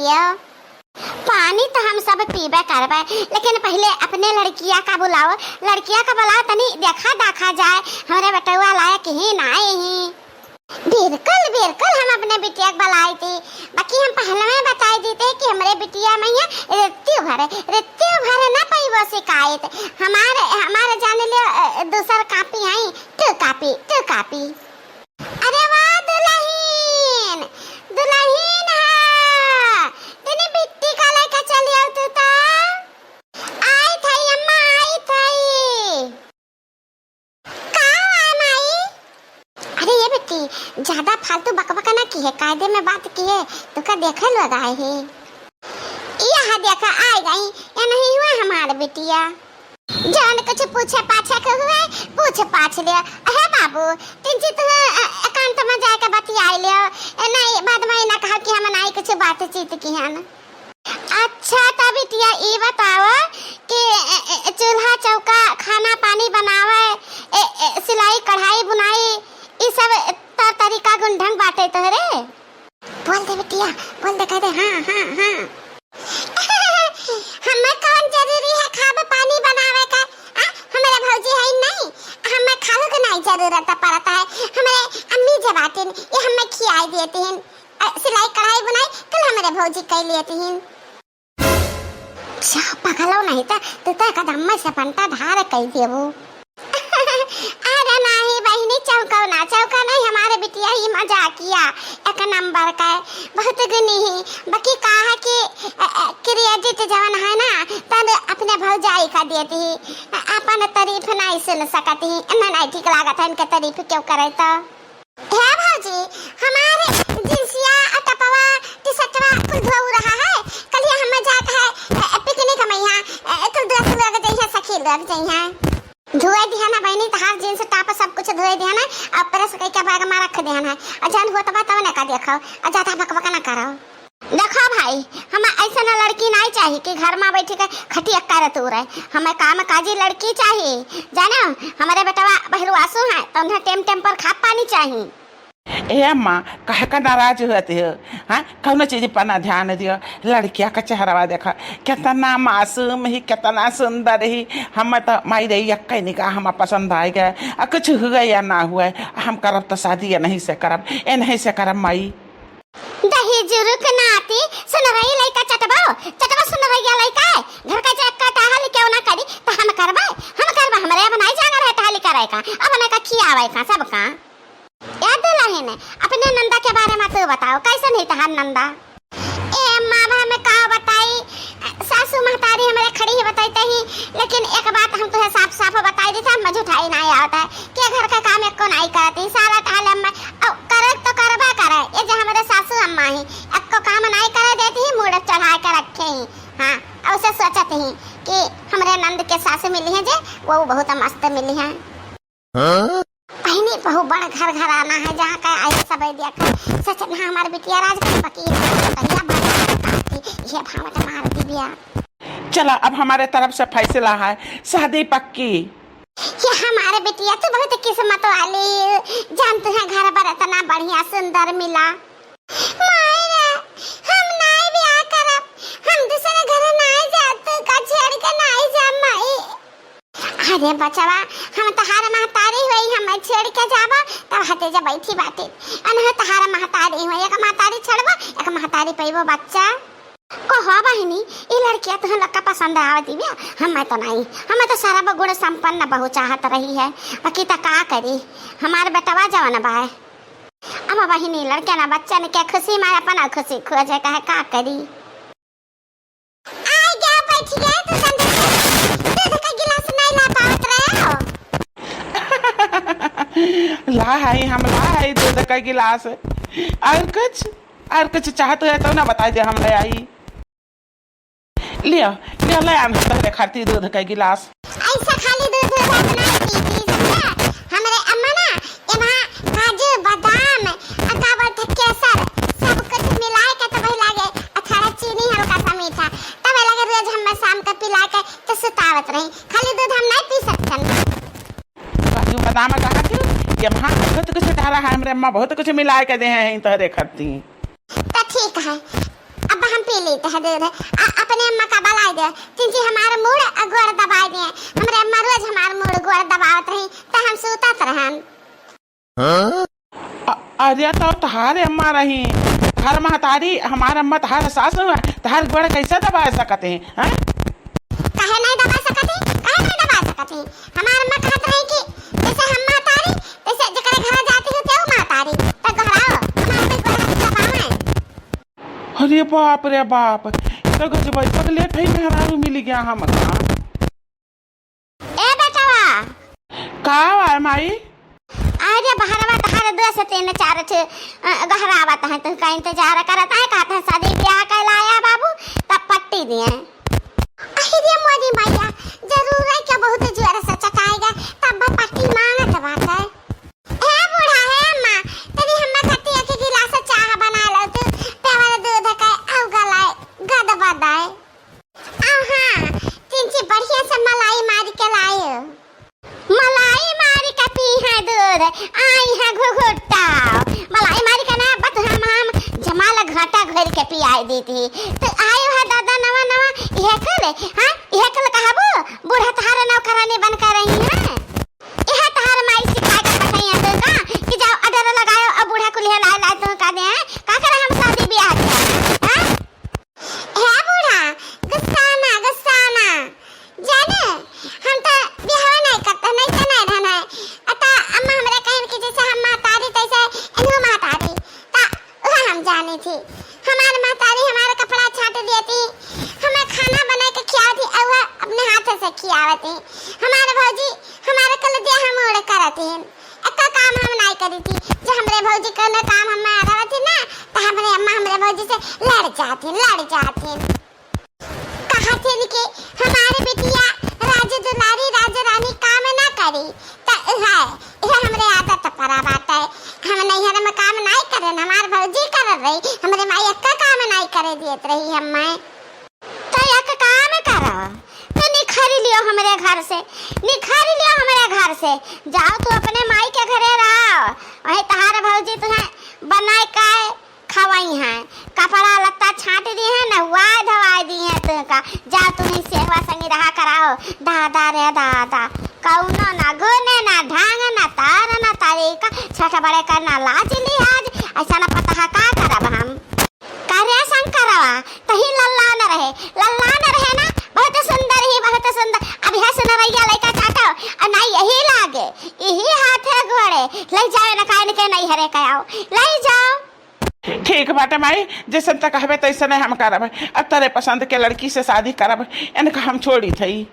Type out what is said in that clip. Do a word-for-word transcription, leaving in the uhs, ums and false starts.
यो, पानी तो हम सब पीबे करबे, लेकिन पहिले अपने लड़किया का बुलाओ, लड़किया का बुलाओ, तनी देखा दाखा जाए, हमरे बेटवा लायक ही नाई ही। बिल्कुल, बिल्कुल, हम अपने बिटिया के बुलाई थी, बाकी हम पहले में बताई देते कि हमरे बिटिया में ये रित्ती भरे, रित्ती भरे ना पइबो शिकायत। हमारे, हमारे जान लियो, अ, दूसर कापी आई, टू कापी, टू कापी। अरे वाह दुलहिन, दुलहिन हा, तनी बिट्टी का लेके चलियो तू तो। आई थई अम्मा, आई थई। का हुआ है माई? अरे ये बेटी, ज्यादा फालतू बकबक ना किहे, कायदे में बात किहे, तोका देखे लोग आए हैं। यह देखा आ गई, ये नहीं हुआ हमार बिटिया। जौन कुछ पूछे पाछे के हुए, पूछ पाछ लियो। अहे बाबू, तिनची तू, अ, एकांत में जाके बतियाई लियो। ए, नहीं, बाद में ना कहा कि हम नहीं कुछ बातचीत की हन। अच्छा, त बिटिया ई बताओ कि, ए, ए, चूल्हा चौका, खाना पानी बनावे, ए, ए, सिलाई कढ़ाई बुनाई, ई सब तौर तरीका गुण ढंग बाटे तोहरे? बोल दे बिटिया, बोल दे, कह दे हाँ, हाँ, हाँ। हमें कौन जरूरी है खाब पानी बनावे का? आ, हमारे भौजी है नहीं, हमें खाहू के नहीं जरूरत पड़ता है। हमारे अम्मी जब आती हैं, ये हमें खियाई देती हैं। अ, सिलाई कढ़ाई बुनाई कुल हमरे भौजी कइ लेती हैं। जा पगलो नहीं त, तू त एकदम में से पंटा धार कइ देबू। अरे नाही बहिनी, चौको ना, चौको नहीं, हमारे बिटिया ही मजाकिया एक नंबर का है, बहुत गुनी ही। बाकी का है कि, अ, अ, credit जवन है ना, तन अपने भौजाई का देती ही, अ, अपन तारीफ नहीं सुन सकती ही, इन्हें नहीं ठीक लागत है इनके तारीफ क्यों करे तो। हे भौजी, हमारे जिंसिया, टपवा, टी-शर्टवा कुल धोऊ रहा है। कलिया हमें जात है, ए, ए, picnic में यहाँ, ए, ए, कुल दोस्त लोग जइहे, सखी लोग जइहे। धोए दिया ना बहिनी, तहार जींस टॉप सब कुछ धोए दिया ना, अब press कइके bag में रख दिया ना। और जौन होत बा तब ना का देखो, और ज्यादा बकबक ना करो। देखो भाई, हमें ऐसन लड़की नाई चाही कि घर में बैठ के खटिया करत रहे। हमें काम काजी लड़की चाही, जानो? हमारे बेटवा बहरुआसु हैं, तो उन्हें टेम टेम पर खाद पानी चाही। ए अम्मा, काहे का नाराज होत हो? हाँ, कौनो चीज पर ना ध्यान दियो। लड़किया का चेहरवा देखा, कितना मासूम ही, कितना सुंदर ही। हम तो माई रे, यक्के निगाह हम पसंद आए गए। आ कुछ हुए या ना हुए, हम करब तो शादी इन्हीं से करब, इन्हीं से करब माई। दही जुरुक नाती, सुनरई लइका चटबो, चटबो सुनरइया लइका। घर का जे एक्का टहल क्यों ना करी, त हम करबे, हम करबे, हमरे अब नाई जाना रहे टहल करे का, अब ना का खियावे का, सब का। ए दुलहिन, अपने नंदा के बारे में तू बताओ, कैसन ही तहार नंदा? ए अम्मा, अब हमें का बताई, सासू महतारी हमरे खड़ी ही बताई तही, लेकिन एक बात हम तुहे साफ साफ बताई दी था, हम झूठाई नाई आवत है, के घर का काम एको नाई करती, सारा टहल अम्मा, अब करे तो करबा करे, ये जो हमरे सासू अम्मा ही, एको काम नाई करे देती ही, मूड़ चढ़ा के रखे ही, हाँ, और उसे सोचत ही कि हमरे नंद के सासू मिली है जे, वो बहुत मस्त मिली है। हाँ? बहिनी, बहु बड़ घर घराना है, जहाँ का आई सब देखा। सच में हमार बिटिया राज के फकीर है, भैया भैया ये भावट मार दी बिया। चला, अब हमारे तरफ से फैसला है, शादी पक्की। ये हमारे बिटिया तो बहुत किस्मत वाली, जानते हैं घर पर इतना बढ़िया सुंदर मिला। माई रे, हम नाई ब्याह करब, हम दूसरे घर नाई जाब, तू का छेड़ के नाई जाब माई। अरे बचवा, हम तहार महतारी होई, हम छेड़ के जाबो, तब हते जा बैठी बाटे। अनहे तहार महतारी होई, एक महतारी छेड़बो, एक महतारी पइबो बच्चा। ओहो बहिनी, ई लड़किया तुहन लोग का पसंद आवत बिया? हमें तो नहीं, हमें तो सारा गुण संपन्न बहू चाहत रही है, बाकी त का करी, हमार बेटवा जवन बा। अब बहिनी, लड़के ना बच्चन के खुशी में अपन खुशी खोजे, कहे का करी। आ गया, बैठ गया, तू संदीप दूध का गिलास नहीं ला पावत रहे हो? ला है, हम ला है दूध का गिलास। और कुछ, और कुछ चाहत है तो ना बताई दे, हम ले आई। लियो, लियो, ले आन तोहरे खातिर दूध का गिलास। ऐसा खाली दूध बात ना पीती, समझा? हमरे अम्मा ना एमा काजू, बादाम, आ का बोलते, केसर, सब कुछ मिलाए के तब लागे, आ थोड़ा चीनी हल्का सा मीठा, तब लागे रोज हमें शाम के पिला के तो सुतावत रही। खाली दूध हम नहीं पी सकते। काजू बादाम कहा क्यों? ये वहाँ बहुत कुछ डाला है, हमरे अम्मा बहुत कुछ मिलाए के दे हैं तोहरे खातिर। तो ठीक है, अब हम पी लेते हैं दूध। आ, अपने अम्मा का बलाइ दे, तिनची हमार मूड़ अ गोड़ दबाइ दे। हमरे अम्मा रोज हमार मूड़ गोड़ दबावत रही, त हम सूतत रहन। अ-, अरे, तउ तहार अम्मा रही, तहार महतारी, हमार अम्मा तहार सास हुआ, तहार गोड़ कैसे दबाइ सकत ही, हैं? काहे नहीं दबाइ सकत ही? काहे नहीं दबाइ सकत ही? हमार अम्मा कहत रही कि जैसे हम महतारी, तैसे जेकरे घरे जाती हूँ, तेऊ महतारी। त गोहराओ, हमार अम्मा गोड़ हाथ दबावे। अरे बाप रे बाप, ई तो गजबैसक लेठई मेहरारू मिलि गया हमका। ए बेटवा। का बा माई? अरे बहरवा तहार दो से तीन चार ठे, अ, गोहरावत हैं, तुहका इंतजार करत हैं, कहत हैं शादी ब्याह कै लाया बाबू, तब पट्टी दिए। अहि रे मोरी मैया, जरूर है क्या बहुत जोर से चटाएगा, तब पट्टी मांगत बाटे। हे बूढ़ा, हे अम्मा, तनी हम्मा खातिर एक गिलास चाह बनाइ लउ तू, pure दूध कै, अउ गलाए, गदबदाए। अउ हाँ, तिनची बढ़िया से मलाई मारि के लायो। मलाई मारि के पीहैं दूध, आइहैं घुघुट्टा। मलाई मारि के ना, बस हम, हम जमाल घाटा घोरि के पियाइ देती। तू आयो है दादा नवा नवा, इहे कुल, हाँ, इहे कुल कहबू, बूढ़ा तहार नौकरानी बन के रही है। इहे तहार माई सिखाइ के पठइहैं तू का, कि जाओ order लगायो अउ बूढ़ा कुलिया लाए लाए तू का दे, हैं? का करे हम शादी ब्याह के, हैं? हे बूढ़ा, गुस्सा ना, गुस्सा ना। जाने, हम त बियाह नहीं करते, नहीं त नहीं रहना है। अता अम्मा हमरे कहिन कि जैसे हम महतारी, तैसे इन्हों महतारी। ता उहे हम जानी थी। हमार महतारी हमार कपड़ा छाट देती, हमें खाना बनाइ के खियावती, अउ वह अपने हाथ से खियावती। हमार भौजी हमार कुल देह मूड़ करती। एक्का काम हम नाई करी थी। जब हमरे भौजी कउनो काम हम में आरावत ही ना, त हमरे अम्मा हमरे भौजी से लड़ जाती, लड़ जाती। कहत ही कि हमार बिटिया राज दुलारी राज रानी काम ना करी, त इहे, इहे हमरे आदत परा बाटे। हम नैहर में काम नाई करेन, हमार भौजी करत रही, हमरे माई एक्का काम नाई करे देत रही हम्मे। तो एक काम करो, तो निखरि लियो हमरे घर से, निखरि लियो हमरे घर से। जाओ तू अपने माई के घरे रहो, वहीं तहार भौजी तुहें बनाए के खवइहैं, कपड़ा लत्ता छाट दिहैं, नहवाए धवाए दिहैं तुहका। जाओ तुहीं सेवा संगी रहा कराओ। दादा रे दादा, कउनो ना गुने ना ढंग ना तार ना तरीका, छोट बड़े का ना लाज लिहाज, अइसा ना पता है का करब हम। का रे शंकरवा, तही लल्लान रहे, लल्लान रहे ना, बहुत सुंदर ही, बहुत सुंदर। अब यह सुनरैया लइका चाटो, अउ ना यही लागे, यही हाथे गोड़े, लइ जाओ ना काइन के नैहरे के आओ, लइ जाओ। ठीक बाटे माई, जइसन त कहबे तइसने हम करब। अब तोरे पसंद के लड़की से शादी करब, इनका हम छोड़ी थई।